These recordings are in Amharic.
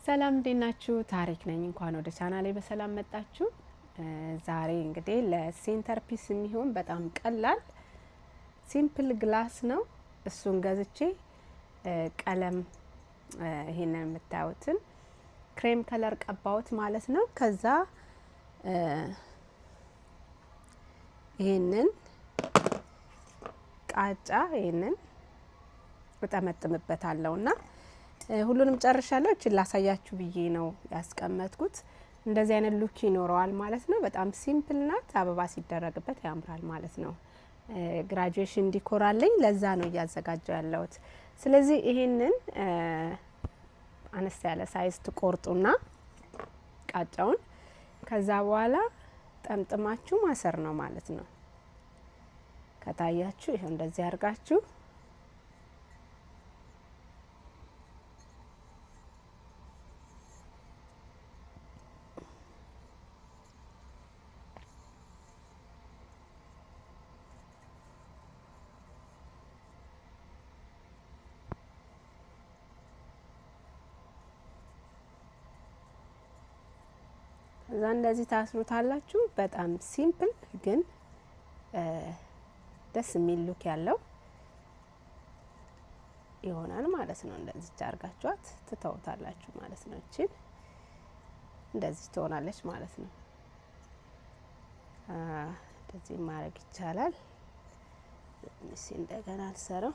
ሰላም፣ እንዴት ናችሁ? ታሪክ ነኝ። እንኳን ወደ ቻናሌ በሰላም መጣችሁ። ዛሬ እንግዲህ ለ center piece የሚሆን በጣም ቀላል simple glass ነው። እሱን ገዝቼ ቀለም ይሄንን የምታዩትን cream color ቀባሁት ማለት ነው። ከዛ ይሄንን ቃጫ ይሄንን እጠመጥምበታለሁ እና ሁሉንም ጨርሻለሁ። እችን ላሳያችሁ ብዬ ነው ያስቀመጥኩት። እንደዚህ አይነት look ይኖረዋል ማለት ነው። በጣም simple ናት። አበባ ሲደረግበት ያምራል ማለት ነው። Graduation decor አለኝ። ለዛ ነው እያዘጋጀው ያለሁት። ስለዚህ ይሄንን አነስ ያለ size ትቆርጡና ቃጫውን ከዛ በኋላ ጠምጥማችሁ ማሰር ነው ማለት ነው። ከታያችሁ ይኸው እንደዚህ አድርጋችሁ ከዛ እንደዚህ ታስሩታላችሁ። በጣም simple ግን ደስ የሚል look ያለው ይሆናል ማለት ነው። እንደዚህ አርጋችኋት ትተውታላችሁ ማለት ነው። እቺን እንደዚህ ትሆናለች ማለት ነው። እንደዚህ ማድረግ ይቻላል። እስኪ እንደገና አልሰራው።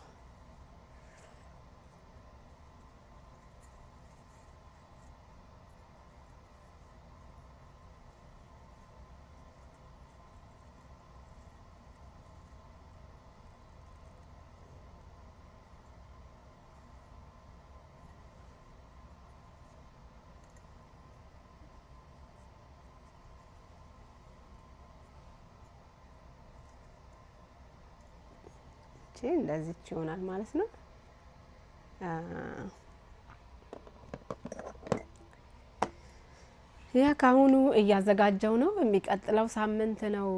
እንደዚች ይሆናል ማለት ነው። ያ ካሁኑ እያዘጋጀው ነው። የሚቀጥለው ሳምንት ነው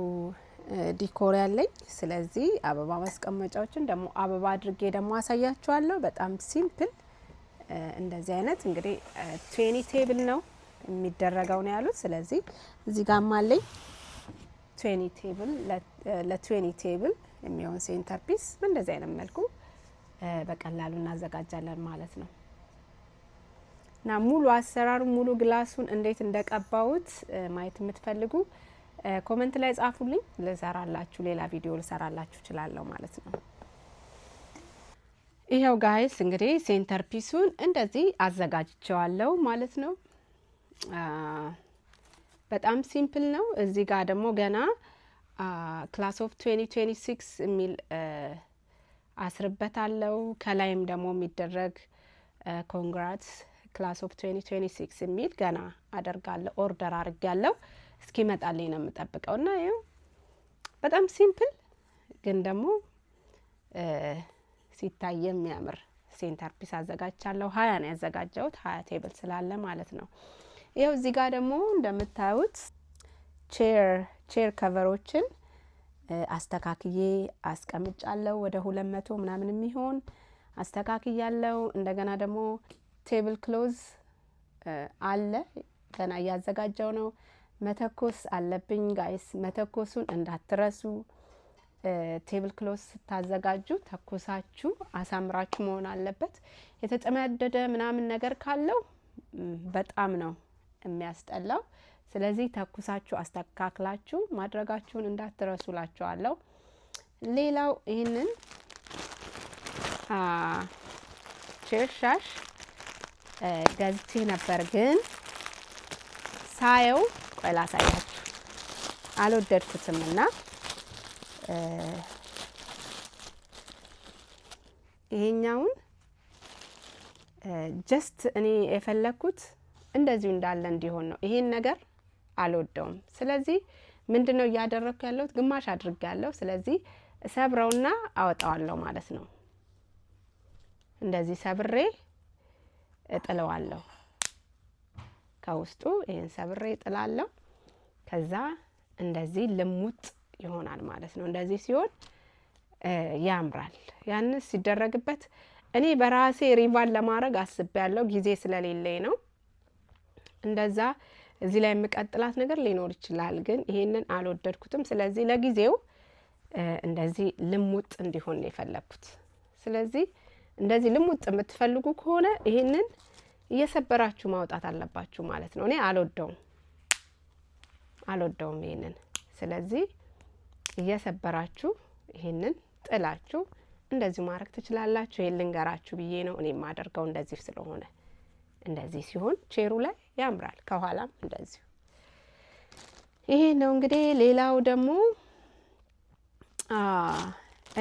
decor ያለኝ። ስለዚህ አበባ ማስቀመጫዎችን ደግሞ አበባ አድርጌ ደግሞ አሳያችኋለሁ። በጣም simple እንደዚህ አይነት እንግዲህ 20 table ነው የሚደረገው ነው ያሉት። ስለዚህ እዚህ ጋርም አለኝ 20 table፣ ለ 20 table የሚሆን center piece በእንደዚህ አይነት መልኩ በቀላሉ እናዘጋጃለን ማለት ነው። እና ሙሉ አሰራሩ፣ ሙሉ glass ኡን እንዴት እንደቀባሁት ማየት የምትፈልጉ comment ላይ ጻፉልኝ። ልሰራላችሁ፣ ሌላ ቪዲዮ ልሰራላችሁ እችላለሁ ማለት ነው። ይኸው guys፣ እንግዲህ center piece ኡን እንደዚህ አዘጋጅቼዋለሁ ማለት ነው። በጣም simple ነው። እዚህ ጋር ደግሞ ገና class of 2026 የሚል አስርበታለሁ። ከላይም ደግሞ የሚደረግ congrats class of 2026 የሚል ገና አደርጋለሁ። Order አድርጌያለሁ። እስኪመጣልኝ ነው የምጠብቀው። እና ይኸው በጣም simple ግን ደግሞ ሲታይ የሚያምር center piece አዘጋጅቻለሁ። 20 ነው ያዘጋጀሁት፣ 20 table ስላለ ማለት ነው። ይኸው እዚህ ጋር ደግሞ እንደምታዩት chair cover ኦችን አስተካክዬ አስቀምጫለሁ። ወደ 200 ምናምን የሚሆን አስተካክያለሁ። እንደገና ደግሞ table cloth አለ፣ ገና እያዘጋጀው ነው። መተኮስ አለብኝ guys፣ መተኮሱን እንዳትረሱ። Table cloth ስታዘጋጁ ተኩሳችሁ አሳምራችሁ መሆን አለበት። የተጨማደደ ምናምን ነገር ካለው በጣም ነው የሚያስጠላው። ስለዚህ ተኩሳችሁ አስተካክላችሁ ማድረጋችሁን እንዳትረሱ ላችኋለሁ። ሌላው ይህንን chair ሻሽ ገዝቼ ነበር፣ ግን ሳየው፣ ቆይ ላሳያችሁ፣ አልወደድኩትም። እና ይሄኛውን just እኔ የፈለግኩት እንደዚሁ እንዳለ እንዲሆን ነው። ይሄን ነገር አልወደውም። ስለዚህ ምንድን ነው እያደረግኩ ያለሁት? ግማሽ አድርጌያለሁ። ስለዚህ ሰብረውና አወጣዋለሁ ማለት ነው። እንደዚህ ሰብሬ እጥለዋለሁ። ከውስጡ ይሄን ሰብሬ እጥላለሁ። ከዛ እንደዚህ ልሙጥ ይሆናል ማለት ነው። እንደዚህ ሲሆን ያምራል። ያንስ ሲደረግበት እኔ በራሴ ሪቫን ለማድረግ አስቤያለሁ፣ ጊዜ ስለሌለኝ ነው። እንደዛ እዚህ ላይ የምቀጥላት ነገር ሊኖር ይችላል፣ ግን ይሄንን አልወደድኩትም። ስለዚህ ለጊዜው እንደዚህ ልሙጥ እንዲሆን ነው የፈለግኩት። ስለዚህ እንደዚህ ልሙጥ የምትፈልጉ ከሆነ ይሄንን እየሰበራችሁ ማውጣት አለባችሁ ማለት ነው። እኔ አልወደውም ይሄንን። ስለዚህ እየሰበራችሁ ይሄንን ጥላችሁ እንደዚሁ ማድረግ ትችላላችሁ። ይሄን ልንገራችሁ ብዬ ነው። እኔ የማደርገው እንደዚህ ስለሆነ እንደዚህ ሲሆን chair ኡ ላይ ያምራል። ከኋላም እንደዚሁ። ይሄ ነው እንግዲህ። ሌላው ደግሞ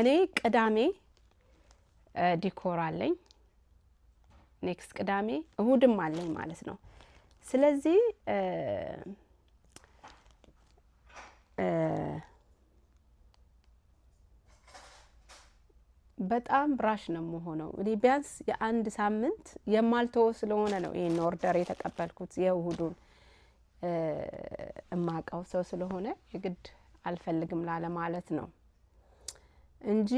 እኔ ቅዳሜ decor አለኝ፣ next ቅዳሜ፣ እሁድም አለኝ ማለት ነው። ስለዚህ በጣም rush ነው የምሆነው። እኔ ቢያንስ የአንድ ሳምንት የማልተወው ስለሆነ ነው ይህን order የተቀበልኩት። የእሁዱን እማቀው ሰው ስለሆነ የግድ አልፈልግም ላለ ማለት ነው እንጂ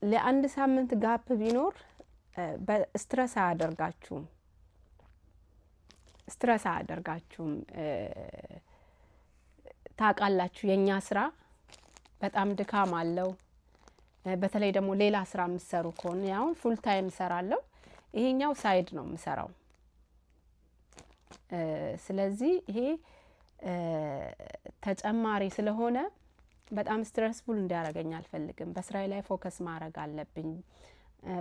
ለአንድ ሳምንት gap ቢኖር stress አያደርጋችሁም። Stress አያደርጋችሁም። ታውቃላችሁ፣ የእኛ ስራ በጣም ድካም አለው። በተለይ ደግሞ ሌላ ስራ የምትሰሩ ከሆነ፣ አሁን full time እሰራለሁ፣ ይሄኛው side ነው የምሰራው። ስለዚህ ይሄ ተጨማሪ ስለሆነ በጣም stressful እንዲያደርገኝ አልፈልግም። በስራዬ ላይ focus ማድረግ አለብኝ።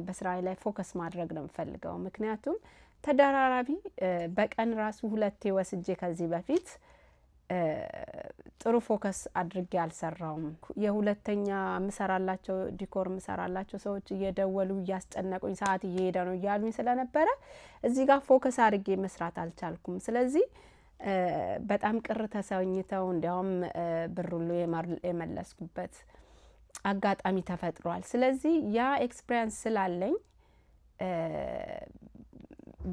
በስራዬ ላይ focus ማድረግ ነው የምፈልገው። ምክንያቱም ተደራራቢ በቀን ራሱ ሁለቴ ወስጄ ከዚህ በፊት ጥሩ focus አድርጌ አልሰራውም። የሁለተኛ ምሰራላቸው decor ምሰራላቸው ሰዎች እየደወሉ እያስጨነቁኝ ሰዓት እየሄደ ነው እያሉኝ ስለነበረ እዚህ ጋር focus አድርጌ መስራት አልቻልኩም። ስለዚህ በጣም ቅር ተሰኝተው እንዲያውም ብር ሁሉ የመለስኩበት አጋጣሚ ተፈጥሯል። ስለዚህ ያ experience ስላለኝ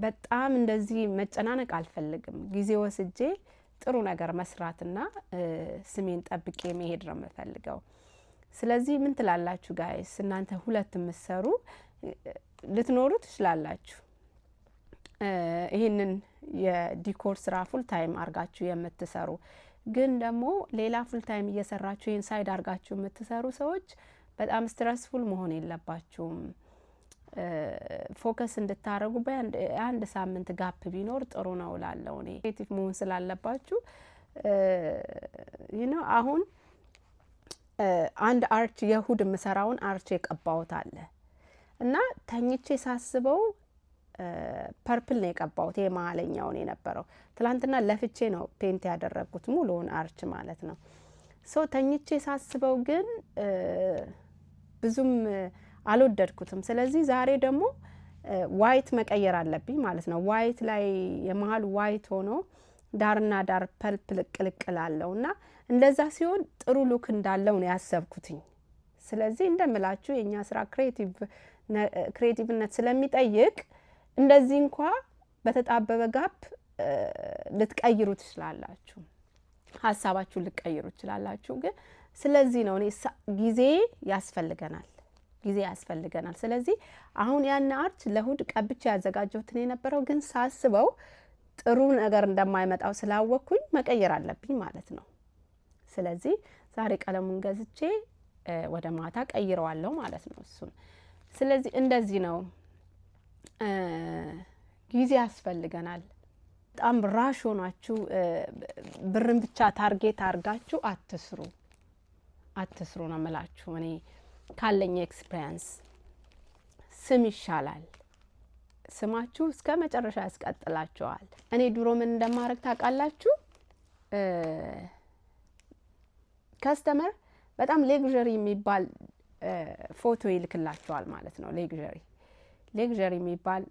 በጣም እንደዚህ መጨናነቅ አልፈልግም። ጊዜ ወስጄ ጥሩ ነገር መስራትና ስሜን ጠብቄ መሄድ ነው የምፈልገው። ስለዚህ ምን ትላላችሁ guys? እናንተ ሁለት የምትሰሩ ልትኖሩ ትችላላችሁ። ይህንን የ decor ስራ full time አርጋችሁ የምትሰሩ፣ ግን ደግሞ ሌላ full time እየሰራችሁ ይህን side አርጋችሁ የምትሰሩ ሰዎች በጣም stressful መሆን የለባችሁም። Focus እንድታደረጉ በአንድ ሳምንት gap ቢኖር ጥሩ ነው እላለሁ እኔ። Creative መሆን ስላለባችሁ ነው። አሁን አንድ arch፣ የእሁድ የምሰራውን arch የቀባሁት አለ እና ተኝቼ ሳስበው purple ነው የቀባሁት፣ ይሄ መሀለኛውን የነበረው። ትላንትና ለፍቼ ነው paint ያደረግኩት ሙሉውን arch ማለት ነው። So ተኝቼ ሳስበው ግን ብዙም አልወደድኩትም። ስለዚህ ዛሬ ደግሞ white መቀየር አለብኝ ማለት ነው። White ላይ የመሀሉ white ሆኖ ዳርና ዳር purple ቅልቅል አለው እና እንደዛ ሲሆን ጥሩ look እንዳለው ነው ያሰብኩትኝ። ስለዚህ እንደምላችሁ የእኛ ስራ creative ነት ስለሚጠይቅ እንደዚህ እንኳ በተጣበበ gap ልትቀይሩ ትችላላችሁ፣ ሀሳባችሁን ልትቀይሩ ትችላላችሁ። ግን ስለዚህ ነው እኔ ጊዜ ያስፈልገናል፣ ጊዜ ያስፈልገናል። ስለዚህ አሁን ያን arch ለእሁድ ቀብቼ ያዘጋጀሁትን የነበረው ግን ሳስበው ጥሩ ነገር እንደማይመጣው ስላወቅኩኝ መቀየር አለብኝ ማለት ነው። ስለዚህ ዛሬ ቀለሙን ገዝቼ ወደ ማታ ቀይረዋለሁ ማለት ነው እሱን። ስለዚህ እንደዚህ ነው፣ ጊዜ ያስፈልገናል። በጣም rush ሆናችሁ ብርን ብቻ target አድርጋችሁ አትስሩ፣ አትስሩ ነው የምላችሁ። እኔ ካለኝ experience ስም ይሻላል። ስማችሁ እስከ መጨረሻ ያስቀጥላችኋል። እኔ ድሮ ምን እንደማደርግ ታውቃላችሁ? Customer በጣም luxury የሚባል ፎቶ ይልክላችኋል ማለት ነው። Luxury የሚባል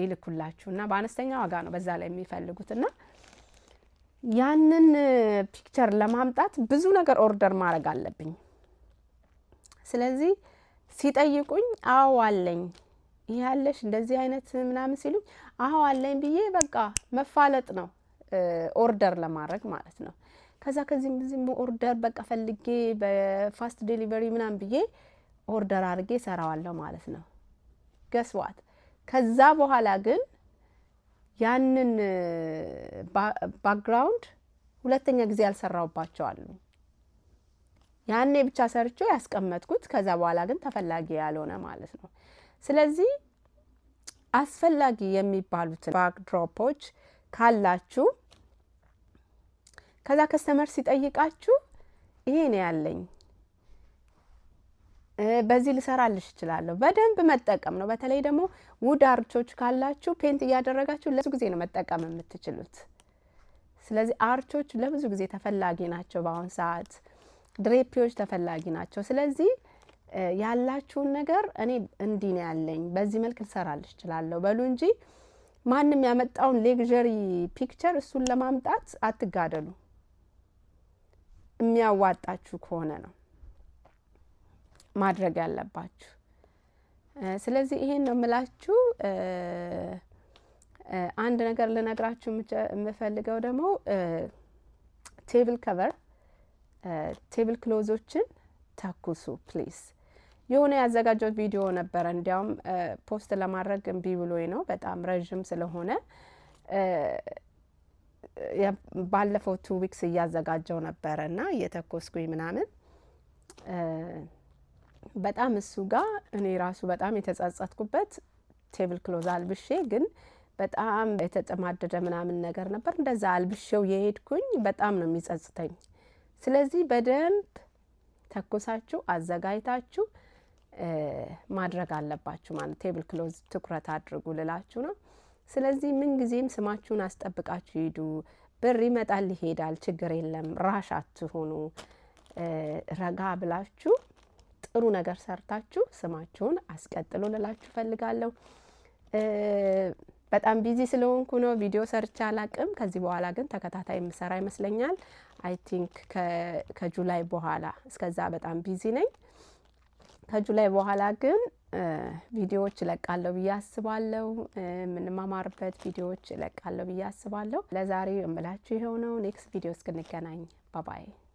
ይልኩላችሁ እና በአነስተኛ ዋጋ ነው በዛ ላይ የሚፈልጉት እና ያንን picture ለማምጣት ብዙ ነገር order ማድረግ አለብኝ። ስለዚህ ሲጠይቁኝ አዎ አለኝ፣ ይሄ ያለሽ እንደዚህ አይነት ምናምን ሲሉኝ አዎ አለኝ ብዬ በቃ መፋለጥ ነው order ለማድረግ ማለት ነው። ከዛ ከዚህም በዚህም order በቃ ፈልጌ በ fast delivery ምናምን ብዬ order አድርጌ ሰራዋለሁ ማለት ነው። Guess what? ከዛ በኋላ ግን ያንን background ሁለተኛ ጊዜ ያልሰራውባቸው አሉ። ያኔ ብቻ ሰርቼው ያስቀመጥኩት፣ ከዛ በኋላ ግን ተፈላጊ ያልሆነ ማለት ነው። ስለዚህ አስፈላጊ የሚባሉትን backdrop ኦች ካላችሁ፣ ከዛ customer ሲጠይቃችሁ ይሄ ነው ያለኝ፣ በዚህ ልሰራልሽ እችላለሁ። በደንብ መጠቀም ነው። በተለይ ደግሞ wood arch ኦች ካላችሁ paint እያደረጋችሁ ለብዙ ጊዜ ነው መጠቀም የምትችሉት። ስለዚህ arch ኦች ለብዙ ጊዜ ተፈላጊ ናቸው። በአሁን ሰዓት drape ዎች ተፈላጊ ናቸው። ስለዚህ ያላችሁን ነገር እኔ እንዲህ ነው ያለኝ፣ በዚህ መልክ ልሰራልሽ እችላለሁ በሉ እንጂ ማንም ያመጣውን luxury picture እሱን ለማምጣት አትጋደሉ። የሚያዋጣችሁ ከሆነ ነው ማድረግ ያለባችሁ። ስለዚህ ይሄን ነው የምላችሁ። አንድ ነገር ልነግራችሁ የምፈልገው ደግሞ table cover፣ table cloth ኦችን ተኩሱ please። የሆነ ያዘጋጀሁት ቪዲዮ ነበረ፣ እንዲያውም post ለማድረግ እምቢ ብሎኝ ነው፣ በጣም ረዥም ስለሆነ። ባለፈው 2 weeks እያዘጋጀው ነበረ እና እየተኮስኩኝ ምናምን፣ በጣም እሱ ጋር እኔ ራሱ በጣም የተጸጸትኩበት table cloth አልብሼ ግን በጣም የተጨማደደ ምናምን ነገር ነበር። እንደዛ አልብሼው የሄድኩኝ በጣም ነው የሚጸጽተኝ። ስለዚህ በደንብ ተኩሳችሁ አዘጋጅታችሁ ማድረግ አለባችሁ ማለት table cloth ትኩረት አድርጉ ልላችሁ ነው። ስለዚህ ምንጊዜም ስማችሁን አስጠብቃችሁ ሂዱ። ብር ይመጣል ይሄዳል፣ ችግር የለም። Rush አትሁኑ። ረጋ ብላችሁ ጥሩ ነገር ሰርታችሁ ስማችሁን አስቀጥሉ ልላችሁ ፈልጋለሁ። በጣም busy ስለሆንኩ ነው ቪዲዮ ሰርቼ አላቅም። ከዚህ በኋላ ግን ተከታታይ የምሰራ ይመስለኛል። I think ከ July በኋላ፣ እስከዛ በጣም busy ነኝ። ከ July በኋላ ግን ቪዲዮዎች እለቃለሁ ብዬ አስባለሁ። የምንማማርበት ቪዲዮዎች እለቃለሁ ብዬ አስባለሁ። ለዛሬ የምላችሁ ይኸው ነው። Next video እስክንገናኝ bye bye።